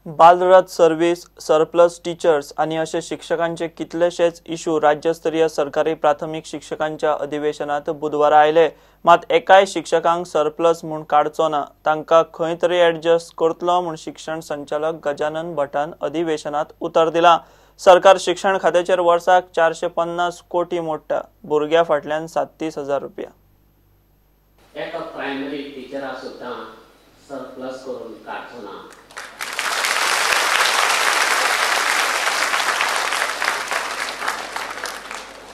Bal Rath service, surplus teachers आनी अशे शिक्षकांचे कितलेशेच इशू राज्यस्तरीय सरकारी प्राथमीक शिक्षकांच्या अधिवेशनात बुधवारा आयले. मात एकाय शिक्षकांक सरप्लस म्हूण काडचो ना, तांकां खंय तरी एडजस्ट करतलो म्हूण शिक्षण संचालक गजानन भटान अधिवेशनात उतर दिलां. सरकार शिक्षण खात्याचेर वर्साक 450 कोटी मोडटा, भुरग्या फाटल्यान 37,000 रुपया. एका प्रायमरी टिचरा सुद्दां सरप्लस करून काडचो ना.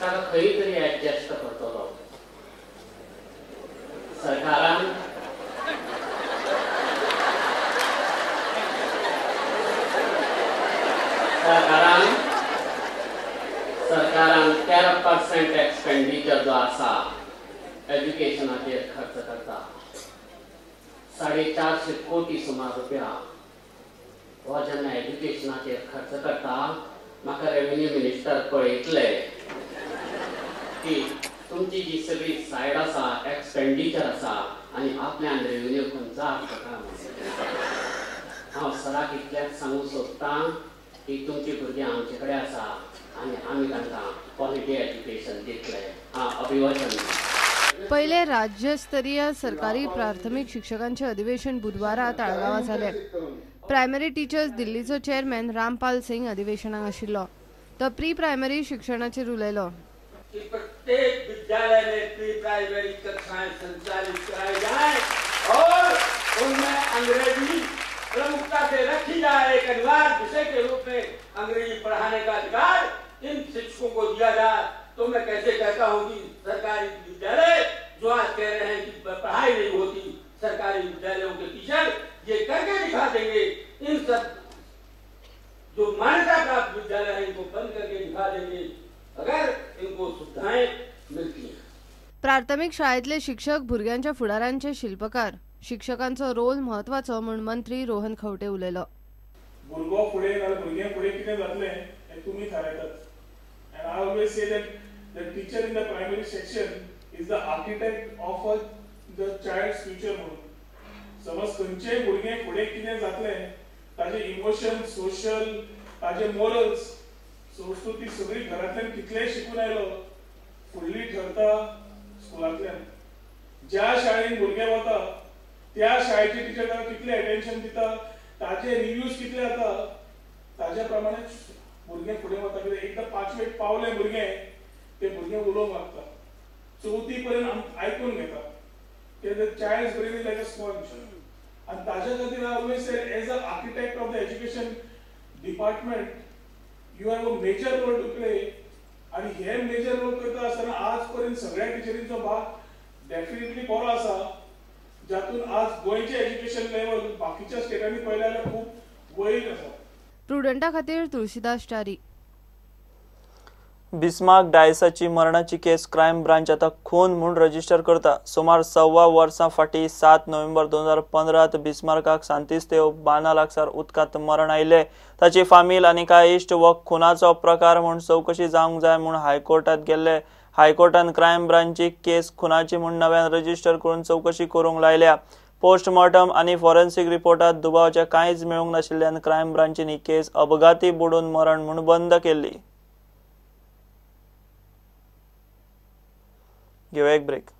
ताका खंय तरी ऍडजस्ट करतलो. सरकारान सरकारान सरकारान 13% एक्सपेंडिचर जो आसा एज्युकेशनाचेर खर्च करता. 450 कोटी सुमार रुपया हो जेन्ना एज्युकेशनाचेर खर्च करता, म्हाका रेवेन्यू मिनिस्टर पळयतले की तुमची जी सगळी सायड आसा, एक्सपेंडिचर आसा आनी आपल्यान रेवेन्यू खंयचो हाडटा. हांव सराक इतल्याच सांगूंक सोदतां की तुमची भुरगीं आमचे कडेन आसा आनी आमी तांकां क्वॉलिटी एज्युकेशन दितले. हांव अभिवाचन. पहिले राज्यस्तरीय सरकारी प्राथमिक शिक्षकांचे अधिवेशन बुधवारा ताळगांवां जालें. प्रायमरी टीचर्स दिल्लीचो चेअरमॅन रामपाल सिंग अधिवेशनाक आशिल्लो. तो प्री प्रायमरी शिक्षणाचेर उलयलो. कि प्रत्येक विद्यालय में प्री प्राइमरी कक्षाएं संचालित कराई जाएं और उनमें अंग्रेजी प्रमुखता से रखी जाए. एक अनिवार्य विषय के रूप में अंग्रेजी पढ़ाने का अधिकार इन शिक्षकों को दिया जाए. तो मैं कैसे कहता हूँ कि सरकारी विद्यालय जो आज कह रहे हैं कि पढ़ाई नहीं होती, सरकारी विद्यालयों के टीचर ये करके दिखा देंगे. इन सब जो मान्यता प्राप्त विद्यालय है इनको बंद करके दिखा देंगे अगर इनको सुविधाएं मिलती हैं. प्राथमिक शाळेतले शिक्षक भुरग्यांच्या फुडारांचे शिल्पकार. शिक्षकांचो रोल म्हत्वाचो म्हूण मंत्री रोहन खंवटे उलयलो. भुरगो फुडें नाल्यार भुरगें फुडें कितें जातलें हें तुमी थारायतात. And I always say that the teacher in the primary section is the architect of the child's future. म्हणून समज खंयचेय भुरगें फुडें कितें जातलें ताजे इमोशन, सोशल, ताजे मोरल्स, संस्कृती सगळी घरांतल्यान कितलेंय शिकून आयलो फुडली ठरता स्कुलांतल्यान. ज्या शाळेन भुरगें वता त्या शाळेचे टिचर ताका कितलें अटेन्शन दिता, ताजे रिव्यूज कितले जाता, ताज्या प्रमाणे भुरगें फुडें वता. कित्याक एकदां पांचवेक पावलें भुरगें तें भुरगें उलोवंक लागता, चवथी पर्यंत आयकून घेता. ते child's brain is like a sponge. आनी ताज्या खातीर I always say as a architect of the education department you have a major role to play. आनी हे मेजर रोल करता आसतना आज पर्यंत सगळ्या टिचरींचो भाग डेफिनेटली बरो आसा, जातून आज गोंयचें एज्युकेशन लेवल बाकीच्या स्टेटांनी पळयलें जाल्यार खूब वयर आसा. प्रुडंटा खातीर तुळशीदास च्यारी. बिस्मार्क डायसाची मरणाची केस क्रायम ब्रांच आता खून म्हूण रजिस्टर करता. सुमार 1.25 वर्सां फाटीं 7 नोव्हेंबर 2015 बिस्मार्काक सांतिस्तेव बाना लागसार उदकांत मरण आयिल्लें. ताची फामील आनी कांय इश्ट हो खुनाचो प्रकार म्हूण चवकशी जावंक जाय म्हूण हायकोर्टात गेल्ले. हायकोर्टान क्रायम ब्रांची केस खुनाची म्हूण नव्यान रजिस्टर करून चवकशी करूंक लायल्या. पोस्टमॉर्टम आनी फॉरेन्सिक रिपोर्टात दुबावाचें कांयच मेळूंक नाशिल्ल्यान क्रायम ब्रांचीन ही केस अपघाती बुडून मरण म्हूण बंद केल्ली. घेवया एक ब्रेक.